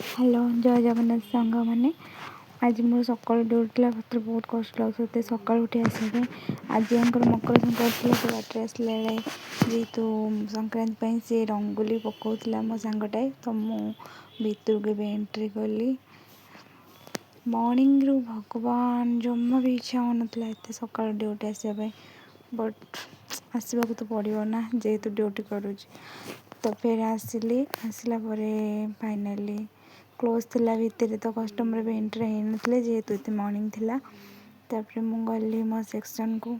Hello, ଜୟ ଜଗନ୍ନାଥ ସାଙ୍ଗମାନେ। ଆଜି ମୋର ସକାଳୁ ଡ୍ୟୁଟି ଥିଲା। ସତରେ ବହୁତ କଷ୍ଟ ଲାଗୁଥିଲା ଏତେ ସକାଳୁ ଉଠି ଆସିବା ପାଇଁ। ଆଜି ଆଙ୍କର ମକର ସଂକ୍ରାନ୍ତି ଥିଲା। ସେ ବାଟରେ ଆସିଲା ବେଳେ, ଯେହେତୁ ସଂକ୍ରାନ୍ତି ପାଇଁ ସେ ରଙ୍ଗୋଲି ପକାଉଥିଲା ମୋ ସାଙ୍ଗଟାଏ, ତ ମୁଁ ଭିତରକୁ ଏବେ ଏଣ୍ଟ୍ରି କଲି ମର୍ଣ୍ଣିଂରୁ। ଭଗବାନ, ଜମା ବି ଇଚ୍ଛା ହେଉନଥିଲା ଏତେ ସକାଳୁ ଡ୍ୟୁଟି ଆସିବା ପାଇଁ, ବଟ୍ ଆସିବାକୁ ତ ପଡ଼ିବ ନା, ଯେହେତୁ ଡ୍ୟୁଟି କରୁଛି। ତ ଫେର ଆସିଲି। ଆସିଲା ପରେ ଫାଇନାଲି କ୍ଲୋଜ୍ ଥିଲା ଭିତରେ, ତ କଷ୍ଟମର୍ ବି ଏଣ୍ଟ୍ରି ହେଇନଥିଲେ, ଯେହେତୁ ଏତେ ମର୍ଣ୍ଣିଂ ଥିଲା। ତାପରେ ମୁଁ ଗଲି ମୋ ସେକ୍ସନ୍କୁ।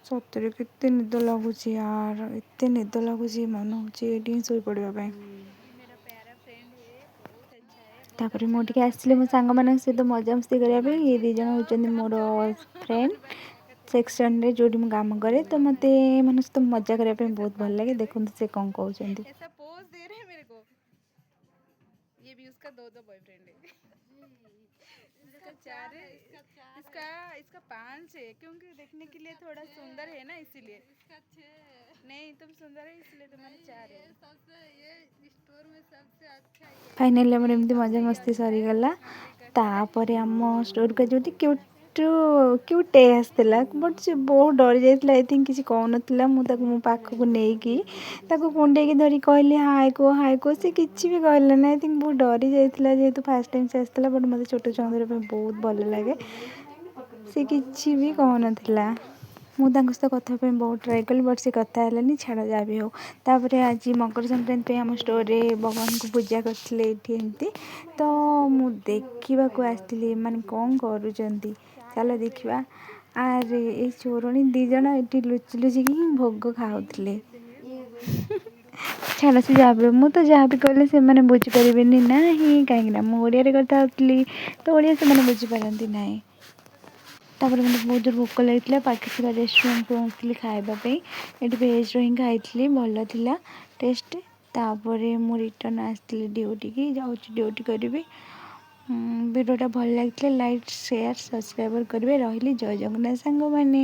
ସତରେ କେତେ ନିଦ ଲାଗୁଛି ୟାର, ଏତେ ନିଦ ଲାଗୁଛି, ମନ ହେଉଛି ଏଇଠି ହିଁ ଶୋଇପଡ଼ିବା ପାଇଁ। ତାପରେ ମୁଁ ଟିକେ ଆସିଲି ମୋ ସାଙ୍ଗମାନଙ୍କ ସହିତ ମଜାମସ୍ତି କରିବା ପାଇଁ। ଏ ଦୁଇ ଜଣ ହେଉଛନ୍ତି ମୋର ଫ୍ରେଣ୍ଡ, ସେକ୍ସନରେ ଯେଉଁଠି ମୁଁ କାମ କରେ। ତ ମୋତେ ଏମାନଙ୍କ ସହିତ ମଜା କରିବା ପାଇଁ ବହୁତ ଭଲ ଲାଗେ। ଦେଖନ୍ତୁ ସେ କ'ଣ କହୁଛନ୍ତି। ऐसा पोज दे रहे हैं मेरे को। ये भी उसका दो दो बॉयफ्रेंड है। इसका चार है, इसका इसका पाँच है, क्योंकि देखने के लिए थोड़ा सुंदर है ना, इसीलिए। नहीं, तुम सुंदर है, इसलिए तुम्हारे चार है। ଫାଇନାଲି ଆମର ଏମିତି ମଜାମସ୍ତି ସରିଗଲା। ତାପରେ ଆମ ଷ୍ଟୋରକୁ ଆଜି ଗୋଟେ କ୍ୟୁଟ୍ କ୍ୟୁଟ୍ ଆସିଥିଲା, ବଟ୍ ସେ ବହୁତ ଡରି ଯାଇଥିଲା, I think. କିଛି କହୁନଥିଲା। ମୁଁ ତାକୁ ମୋ ପାଖକୁ ନେଇକି ତାକୁ କୁଣ୍ଡେଇକି ଧରି କହିଲି, "ହାଏ କୁହ, ହାଏ କୁହ।" ସେ କିଛି ବି କହିଲାନି। I think ବହୁତ ଡରି ଯାଇଥିଲା, ଯେହେତୁ ଫାର୍ଷ୍ଟ ଟାଇମ୍ ସେ ଆସିଥିଲା। ବଟ୍ ମୋତେ ଛୋଟ ଛୁଆଙ୍କୁ ଧରିବା ପାଇଁ ବହୁତ ଭଲ ଲାଗେ। ସେ କିଛି ବି କହୁନଥିଲା। ମୁଁ ତାଙ୍କ ସହିତ କଥା ହେବା ପାଇଁ ବହୁତ ଟ୍ରାଏ କଲି, ବଟ୍ ସେ କଥା ହେଲାନି। ଛାଡ଼, ଯାହା ବି ହଉ। ତାପରେ ଆଜି ମକର ସଂକ୍ରାନ୍ତି ପାଇଁ ଆମ ଷ୍ଟୋରରେ ଭଗବାନଙ୍କୁ ପୂଜା କରିଥିଲେ ଏଇଠି ଏମିତି। ତ ମୁଁ ଦେଖିବାକୁ ଆସିଥିଲି ଏମାନେ କ'ଣ କରୁଛନ୍ତି। ଚାଲ ଦେଖିବା। ଆରେ, ଏଇ ଚୋରଣୀ ଦୁଇ ଜଣ ଏଠି ଲୁଚି ଲୁଚିକି ହିଁ ଭୋଗ ଖାଉଥିଲେ। ଛାଡ଼, ସେ ଯାହା ବି, ମୁଁ ତ ଯାହା ବି କହିଲେ ସେମାନେ ବୁଝିପାରିବେନି ନାହିଁ, କାହିଁକିନା ମୁଁ ଓଡ଼ିଆରେ କଥା ହେଉଥିଲି, ତ ଓଡ଼ିଆ ସେମାନେ ବୁଝିପାରନ୍ତି ନାହିଁ। ତାପରେ ମୋତେ ବହୁତ ଜୋର ଭୋକ ଲାଗିଥିଲା। ପାଖରେ ଥିବା ରେଷ୍ଟୁରାଣ୍ଟକୁ ଆସିଥିଲି ଖାଇବା ପାଇଁ। ଏଠି ଭେଜ୍ର ହିଁ ଖାଇଥିଲି, ଭଲ ଥିଲା ଟେଷ୍ଟ। ତାପରେ ମୁଁ ରିଟର୍ଣ୍ଣ ଆସିଥିଲି ଡ୍ୟୁଟିକି, ଯାଉଛି ଡ୍ୟୁଟି କରିବି। ଭିଡ଼ିଓଟା ଭଲ ଲାଗିଥିଲେ ଲାଇକ୍, ସେୟାର, ସବସ୍କ୍ରାଇବର୍ କରିବେ। ରହିଲି, ଜୟ ଜଗନ୍ନାଥ ସାଙ୍ଗମାନେ।